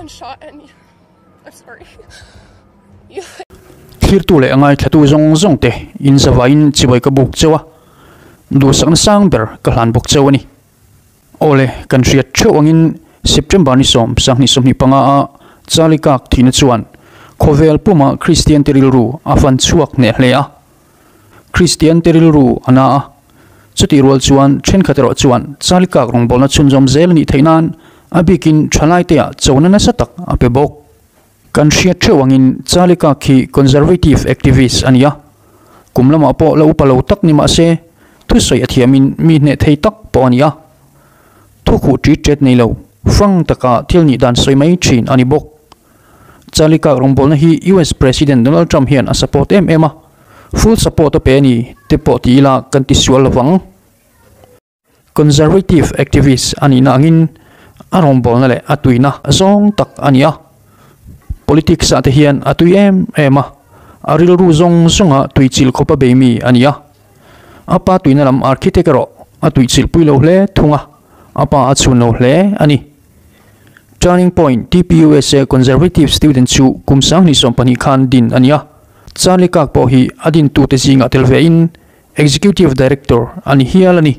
gunshot and I'm sorry. You Thlirtu leh ngaithlatu zawng zawng te in zavaiin chibai ka buk cheu a, duhsakna sang ber ka hlan bawk cheu a ni. Awle, kan hriat theuh angin September ni sawm sanghnih sawmhnih panga a Charlie Kirk thihna chuan khawvel puma Kristian te rilru a fan chhuak hneh hle a. Kristian te rilru a na a, chutih rual chuan thenkhat erawh chuan Charlie Kirk rawngbawlna chhunzawm zel a nih theih nan a bikin thalaiteah chona nasa tak a pe bawk. Kan hriat theuh angin Charlie Kirk hi conservative activist a ni a, kum lamah pawh la upa lo tak ni mah se thusawi a thiamin mi hneh thei tak pawh a ni a. Thukhuh ṭit ṭet nei lo, fang taka thil nih dan sawi mai ṭhin a ni bawk. Charlie Kirk rawngbawlna hi US President Donald Trump hian a support em em a, full support a pe a ni te pawh ti ila kan ti sual lovang. Conservative activist a nihna angin a rawngbawlna leh a tuina zawng tak a ni a. Politics ah te hian a tui em em a, a rilru zawng zawnga tuichilh khawpa bei mi a ni a. A pa tuina lam architect erawh a tuichilh pui lo hle thung a, a pa a chhun lo hle a ni. Turning Point TPUSA Conservative Student chu kum 2022 khan din a ni a. Charlie Kirk pawh hi a dintute zingah tel vein Executive Director a ni hial a ni.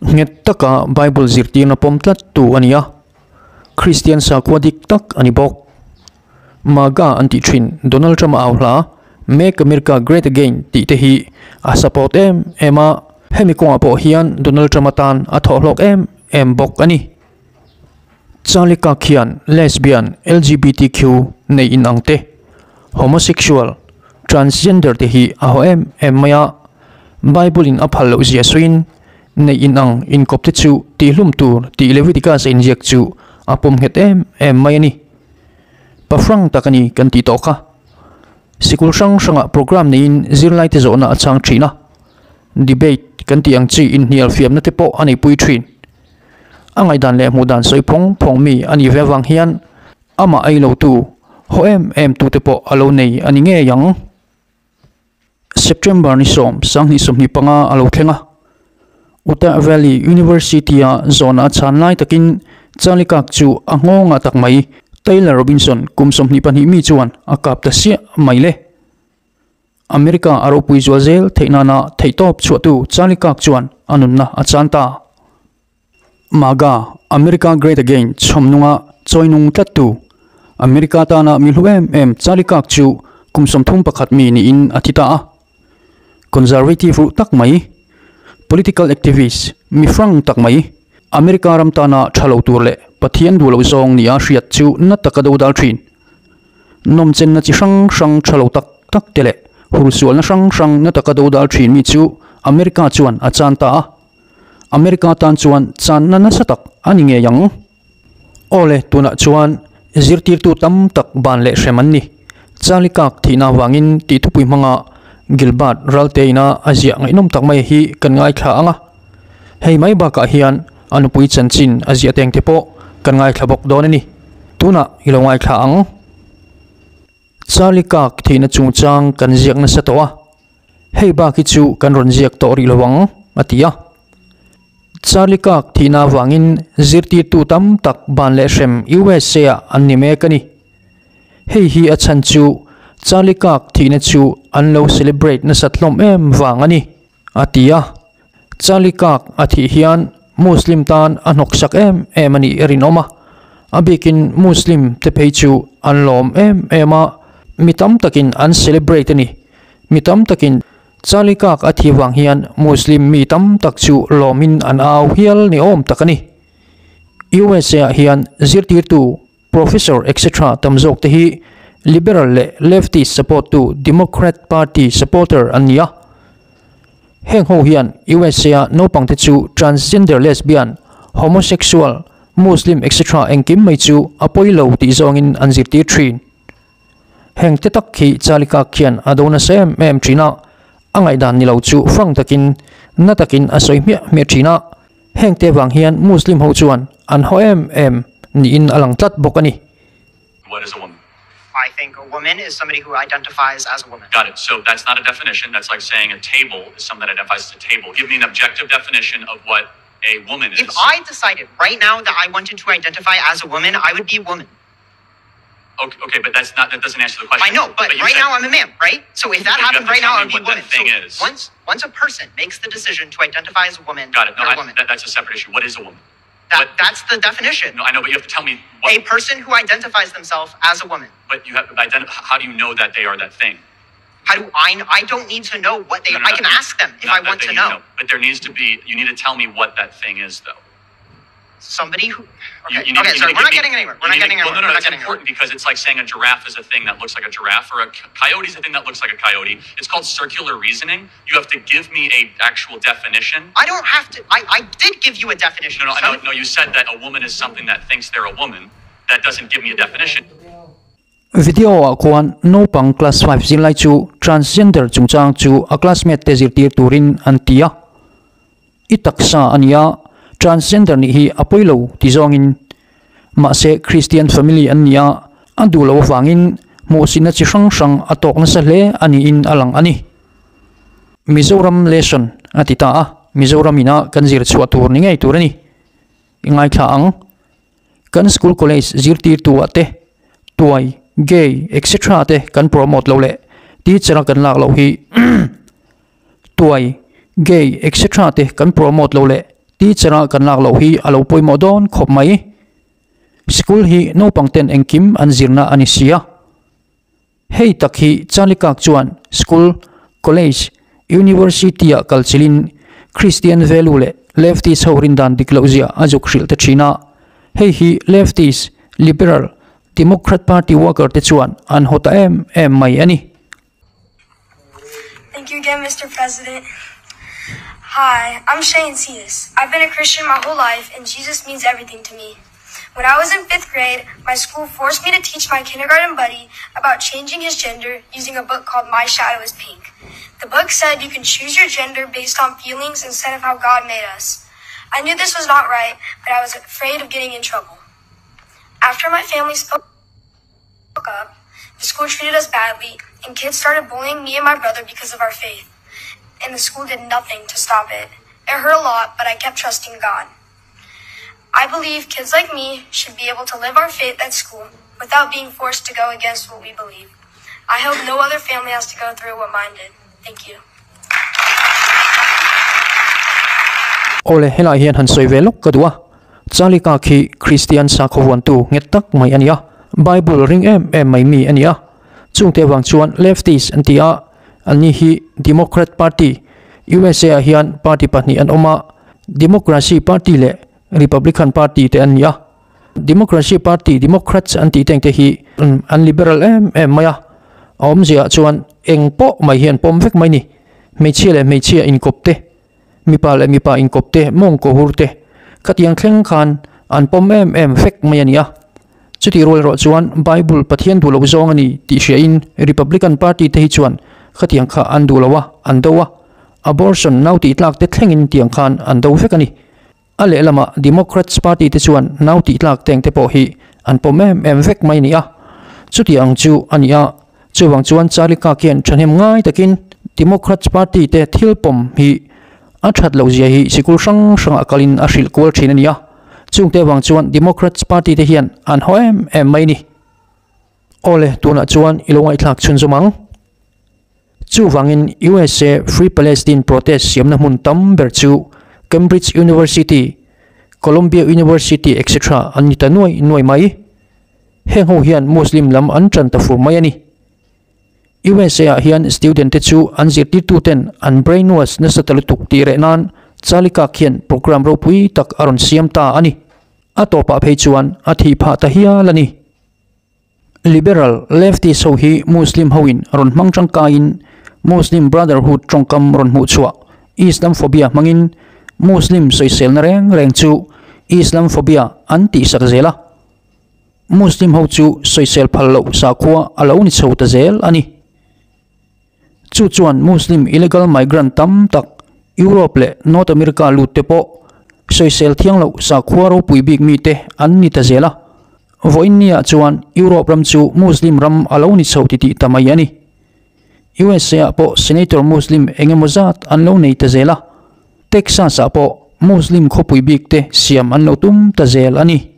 Nghet taka Bible zirtirna pawm tlattu a ni a, Kristian sakhua dik tak a ni bawk. MAGA an tih thin Donald Trump-a au hla Make America Great Again tih te hi a support em em a, hemi kawngah pawh hian Donald Trump atan a thawhhlawk em em bawk a ni. Charlie Kirk hian lesbian, LGBTQ nei inang te, homosexual, transgender te hi a haw em em mai a, Bible in a phal loh zia sawiin nei inang inkawp te chu tihlum tur tih Leviticus a inziak chu a pawm nghet em em mai a ni. Pa hrang tak a ni kan tih tawh kha. Sikul hrang hrangah program neiin zirlaite zawhna a chang thin a, debate kan tih ang chi inhnial fiamna te pawh a neipui thin. A ngaihdan leh hmuhdan sawi phawng phawng mi a nih ve avang hian amah ei lotu, haw em em tute pawh a lo nei a ni ngei ang. September ni sawm 2025 a lo thleng a, Utah Valley University-a zawhna a chhan lai takin Charlie Kirk chu a nghawngah tak mai Taylor Robinson kum 22 mi chuan a kap ta siah mai le. America a ropui zual zel theih nana theihtawp chhuahtu Charlie Kirk chuan a nunna a chan ta. MAGA, America Great Again, chhawmnunga chawinung tlattu, America tana mi hlu em em Charlie Kirk chu kum 31 mi niin a thi ta a. Conservative ruh tak mai, political activist, mi hrang tak mai, America ram tana tha lo tur leh Pathian duh loh zawng nia hriat chu na taka dodal thin. Nawmchenna chi hrang hrang tha lo tak tak te leh hursualna hrang hrang na taka dodal thin mi chu America chuan a chan ta a. America tan chuan channa nasa tak a ni ngei ang. Awle, tunah chuan zirtirtu tam tak ban leh hrem an ni. Charlie Kirk thihna avangin tih thupui hmanga Gilbert Ralteina a ziah ngaihnawm tak mai hi kan ngaithla ang a. Hei mai bakah hian a nupui chanchin a ziah teng te pawh kan ngaithla bawk dawn a ni. Tunah i lo ngaithla ang. Charlie Kirk thihna chungchang kan ziak nasa tawh a, hei bak hi chu kan rawn ziak tawh rih lo ang, a ti a. Charlie Kirk thihna avangin zirtirtu tam tak ban leh hrem USA ah an ni mek a ni. Hei hi a chhan chu Charlie Kirk thihna chu an lo celebrate nasat hlawm em vang a ni, a ti a. Charlie Kirk a thih hian Muslim tan a hnawksak em em a nih rinawm a, a bikin Muslim te phei chu an lawm em em a, mi tam takin an celebrate a ni. Mi tam takin Charlie Kirk a thih vang hian Muslim mi tam tak chu lawmin an au hial ni awm tak a ni. USA ah hian zirtirtu, professor etc tam zawk te hi Liberal leh Leftist support tu Democrat Party supporter an ni a. Heng ho hian USA a naupang te chu transgender lesbian, homosexual, Muslim etc engkim mai chu a pawi lo tih zawngin an zirtir thin. Heng te tak khi Charlie Kirk khian a do nasa em em thin a, a ngaihdan ni lo chu fang takin na takin a sawi hmiah hmiah thin a. Heng te vang hian Muslim ho chuan an haw em em niin a lang tlat bawk a ni. What is a woman? I think a woman is somebody who identifies as a woman. Got it. So that's not a definition. That's like saying a table is something that identifies as a table. Give me an objective definition of what a woman is. If I decided right now that I wanted to identify as a woman, I would be a woman. Okay, okay, but that's not that doesn't answer the question. I know, but, you right said- now I'm a man, right? So if that But you have happened to right tell now, I me would be a what that woman. thing so is. once once a person makes the decision to identify as a woman, Got it. No, they're I, a woman. that, that's a separate issue. What is a woman? That, what- that's the definition. No, I know, but you have to tell me what. A person who identifies themselves as a woman. but you have how do you know that they are that thing? How do I? I don't need to know what they. No, no, I no. can ask them if Not I that want they to need know. But there needs to be. You need to tell me what that thing is, though. Somebody who. You- Okay, you need- okay you sorry, need to we're not give me- getting anywhere. We're you not need to- getting anywhere. Well, no, no, We're not it's getting anywhere. important because it's like saying a giraffe is a thing that looks like a giraffe, or a coyote is a thing that looks like a coyote. It's called circular reasoning. You have to give me a actual definition. I don't have to. I, I did give you a definition. No, no, Some- no, no. You said that a woman is something that thinks they're a woman. That doesn't give me a definition. Video ah khuan naupang class 5 zirlai chu transgender chungchang chu a classmate te zirtir turin an ti a. I taksa a ni a, transgender nih hi a pawi lo ti zawngin mahse Christian family an ni a, a duh loh avangin hmuhsihna chi hrang hrang a tawk nasa hle a niin a lang a ni. Mizoram lesson a ti ta a, Mizoram ina kan zir chhuah tur ni ngei tur a ni. I ngaithla ang. Kan school college zirtirtu ah te, tuai, gay etc te kan promote lo leh teacher a kan lak loh hi tuai, gay etc te kan promote lo leh teacher a kan lak loh hi a lo pawimawh dawn khawp mai. School hi naupang ten engkim an zirna a ni si a. Hei tak hi Charlie Kirk chuan school, college, university ah kal chilin Christian value leh leftist ho rin dan dik loh zia a zuk hrilh ta thin a. Hei hi leftist, liberal, Democrat party worker te chuan an haw ta em em mai a ni. Thank you again, Mr. President. Hi, I'm Shane Cetus. I've been a Christian my whole life, and Jesus means everything to me. When I was in fifth grade, my school forced me to teach my kindergarten buddy about changing his gender using a book called My Shadow is Pink. The book said you can choose your gender based on feelings instead of how God made us. I knew this was not right, but I was afraid of getting in trouble. After my family spoke up, the school treated us badly, and kids started bullying me and my brother because of our faith. And the school did nothing to stop it. It hurt a lot, but I kept trusting God. I believe kids like me should be able to live our faith at school without being forced to go against what we believe. I hope no other family has to go through what mine did. Thank you. Awle helai hian han sawi ve lawk ka duh a, Charlie Kirk hi Kristian sakhaw vuantu nghet tak mai a ni a, Bible ring em em mai mi a ni a, chungte avang chuan leftist an ti a, anni hi Democrat Party, USA ah hian party pahnih an awm a, Democracy Party leh Republican Party te an ni a, Democracy Party, Democrats an tih te ang te hi an liberal em em mai a, a awmziah chuan eng pawh mai hi an pawm vek mai ni, hmeichhia leh hmeichhia inkawp te. Mipa leh mipa inkawp te, mawngkaw hur te, khatiang thleng khan an pawm em em vek mai a ni a. Chutih rual erawh chuan Bible Pathian duh loh zawng a ni tih hriain Republican Party te hi chuan khatiang kha an duh lo a, an do a. Abortion nau tih tlak te thlengin tiang khan an do vek a ni. A lehlamah Democrats Party te chuan nau tih tlak teng te pawh hi an pawm em em vek mai a ni a. Chutih ang chu a ni a, chuvang chuan Charlie Kirk hian thahnem ngai takin Democrats Party te thil pawm hi a that loh zia hi sikul hrang hrangah kalin a hrilh kual thin a ni a, chungte avang chuan Democrats Party te hian an haw em em mai a ni. Awle, tunah chuan i lo ngaihthlak chhunzawm ang. Chuvangin USA Free Palestine protest siamna hmun tam ber chu Cambridge University, Columbia University etc an ni ta nuai nuai mai. Heng ho hian Muslim lam an tan ta fur mai a ni. USA ah hian student te chu an zirtirtu ten an brainwash nasa ta lutuk tih reh nan Charlie Kirk hian program ropui tak a rawn siam ta a ni. A tawpah phei chuan a thih phah ta hial a ni. Liberal leftist ho hi Muslim hoin rawn hmang tangkaiin Muslim Brotherhood tawngkam rawn hmuh chhuah Islamphobia hmangin Muslim sawiselna reng reng chu Islamphobia an tihsak zel a. Muslim ho chu sawisel phal loh sakhua a lo ni chho ta zel a ni. Chu chuan Muslim illegal migrant tam tak Europe leh North America lut te pawh sawisel thiang loh sakhua ropui bik mite an ni ta zel a. Vawiin niah chuan Europe ram chu Muslim ram a lo ni chho titih ta mai a ni. USA ah pawh Senator Muslim eng emaw zat an lo nei ta zel a. Texas ah pawh Muslim khawpui bik te siam an lo tum ta zel a ni.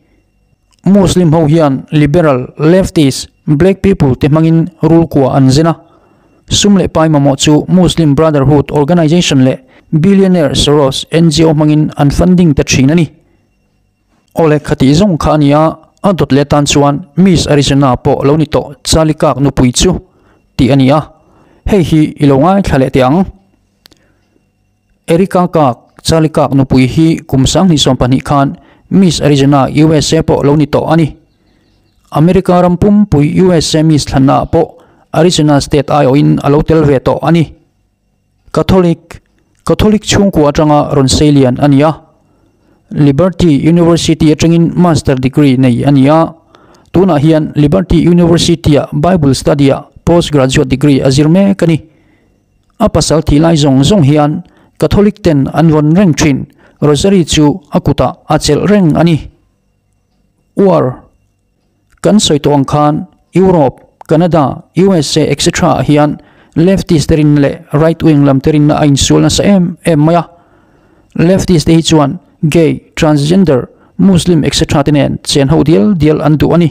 Muslim ho hian liberal, leftist, black people te hmangin rul kua an zen a. Sum leh pai mamawh chu Muslim Brotherhood organization leh billionaire Soros NGO hmangin an funding ta thin a ni. Awle khati zawng kha a nia, a dawt leh tan chuan Miss Arizona pawh lo ni tawh Charlie Kirk nupui chu tih a ni a, hei hi i lo ngaithla leh teh ang. Erika Kirk, Charlie Kirk nupui hi kum 2020 khan Miss Arizona USA pawh lo ni tawh a ni. America ram pumpui USA Miss thlanna ah pawh Arizona state aiawhin a lo tel ve tawh a ni. Catholic, Catholic chhungkua atanga rawn sei lian a ni a. Liberty University atangin Master degree nei a ni a. Tunah hian Liberty University-ah Bible Study-ah Post Graduate degree a zir mek a ni. A pasal thih lai zawng zawng hian Catholic ten an vawn reng thin, Rosary chu a kutah a chelh reng a ni. War. Kan sawi tawh ang khan Europe, Canada, USA etc ah hian leftist te rinna leh right wing lam te rinna a insual nasa em em mai a. Leftist te hi chuan gay, transgender, Muslim etc te nen chen ho dial dial an duh a ni.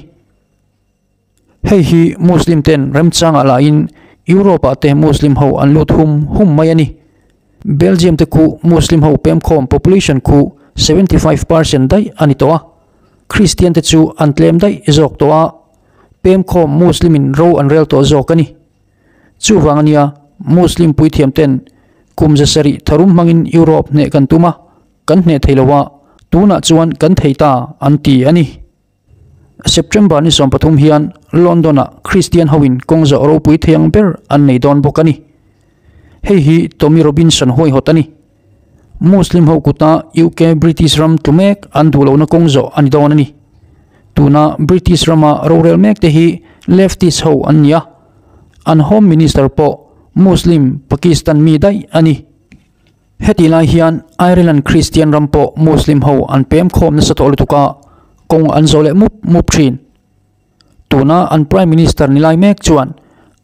Hei hi Muslim ten remchangah lahin Europe ah te Muslim ho an lut hum hum mai a ni. Belgium te khu Muslim ho pemkhawm population khu 75% daih a ni tawh a. Kristian te chu an tlem daih zawk tawh a, pemkhawm Muslim in ro an rel tawh zawk a ni. Chuvang ania Muslim puithiam ten kum zasarih tharum hmangin Europe hneh kan tum a, kan hneh thei lo a, tunah chuan kan thei ta an ti a ni. September ni 13 hian London ah Kristian ho in kawng zawh ropui thei ang ber an nei dawn bawk a ni. Hei hi Tommy Robinson huaihawt a ni. Muslim ho kuta UK British ram tlu mek an duh lohna kawng zawh a ni dawn a ni. Tuna British rama rorel mek te hi leftist ho an ni a, an Home Minister pawh Muslim Pakistan mi daih a ni. Heti lai hian Ireland Christian ram pawh Muslim ho an pem khawm nasa tawh lutuk a, kawng an zawh leh mup mup thin. Tuna an Prime Minister ni lai mek chuan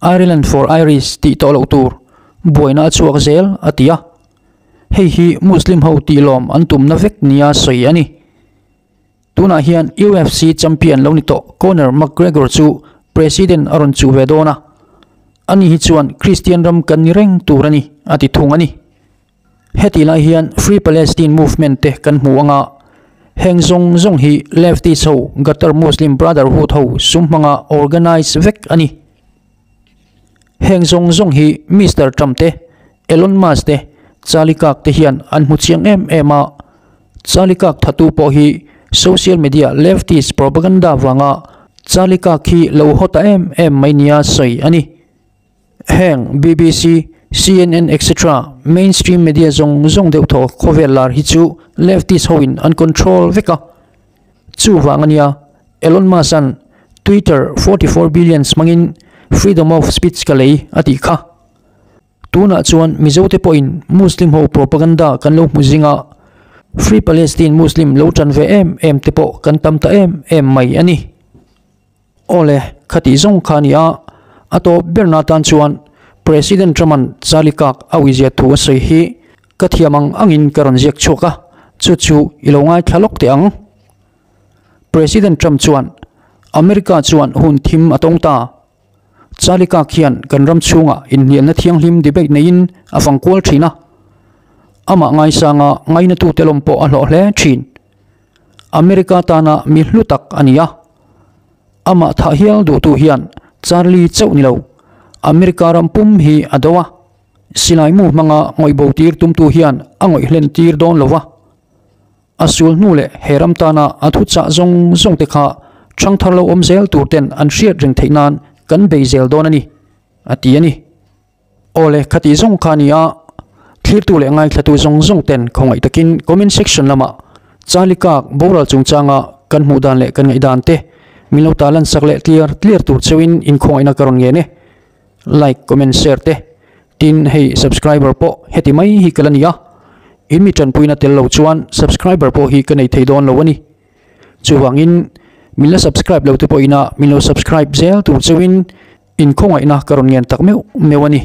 Ireland for Irish tih tawh loh tur buaina a chhuak zel a ti a. Hei hi Muslim ho tihlawm an tumna vek nia sawi a ni. Tunah hian UFC champion lo ni tawh Conor McGregor chu President a rawn chuh ve dawn a. Ani hi chuan Christian ram kan ni reng tur a ni a ti thung a ni. Heti lai hian Free Palestine Movement te kan hmu anga heng zawng zawng hi leftist ho Qatar Muslim Brotherhood ho sum hmanga organize vek a ni. Heng zawng zawng hi Mister Trump te, Elon Musk te, Charlie Kirk te hian an hmu chiang em em a. Charlie Kirk thatu pawh hi social media leftist propaganda vanga Charlie Kirk hi lo haw ta em em mai nia sawi a ni. Heng BBC, CNN etc. Mainstream media zawng zawng deuh thaw khawvel lar hi chu leftist hoin an control vek a. Chuvang a nia, Elon Musk-a'n Twitter 44 billions hmangin freedom of speech ka lei a tih kha. Tunah chuan Mizote pawhin Muslim ho propaganda kan lo hmu zing a, Free Palestine Muslim lo tan ve em em te pawh kan tam ta em em mai a ni. Awle, khatih zawng kha a ni a, a tawp berna atan chuan President Trump-a'n Charlie Kirk a uizia thu a sawi hi ka thiam ang angin ka rawn ziak chhuak a, chu chu i lo ngaithla lawk teh ang. President Trump chuan, America chuan hun thim a tawng ta. Charlie Kirk hian kan ram chhungah inhnialna thianghlim debate neiin a fang kual thin a, amah ngaisanga ngainatute lawm pawh a hlawh hle thin. America tana mi hlu tak a ni a, amah thah hial duhtu hian Charlie chauh ni lo, America ram pum hi a do a, silai mu hmanga ngawih bo tir tumtu hian a ngawih hlen tir dawn lo va. A sul hnu leh he ram tana a thuchah zawng zawng te kha thangthar lo awm zel tur ten an hriat reng theih nan kan bei zel dawn a ni, a ti a ni. Awle, khati zawng kha a ni a, thlirtu leh ngaithlatu zawng zawng ten khawngaih takin comment section lamah Charlie Kirk boral chungchanga kan hmuh dan leh kan ngaihdan te min lo ta lansak leh tliar tliar tur cheuhin inkhawngaihna ka rawn ngen e. Like, comment, share te tin hei subscriber pawh heti mai hi ka la ni a, in mi tanpuina tel lo chuan subscriber pawh hi ka nei thei dawn lo a ni. Chuvangin min la subscribe lo te pawh ina min lo subscribe zel tur cheuhin Inkhawngaihna ka rawn ngen tak meuh meuh a ni.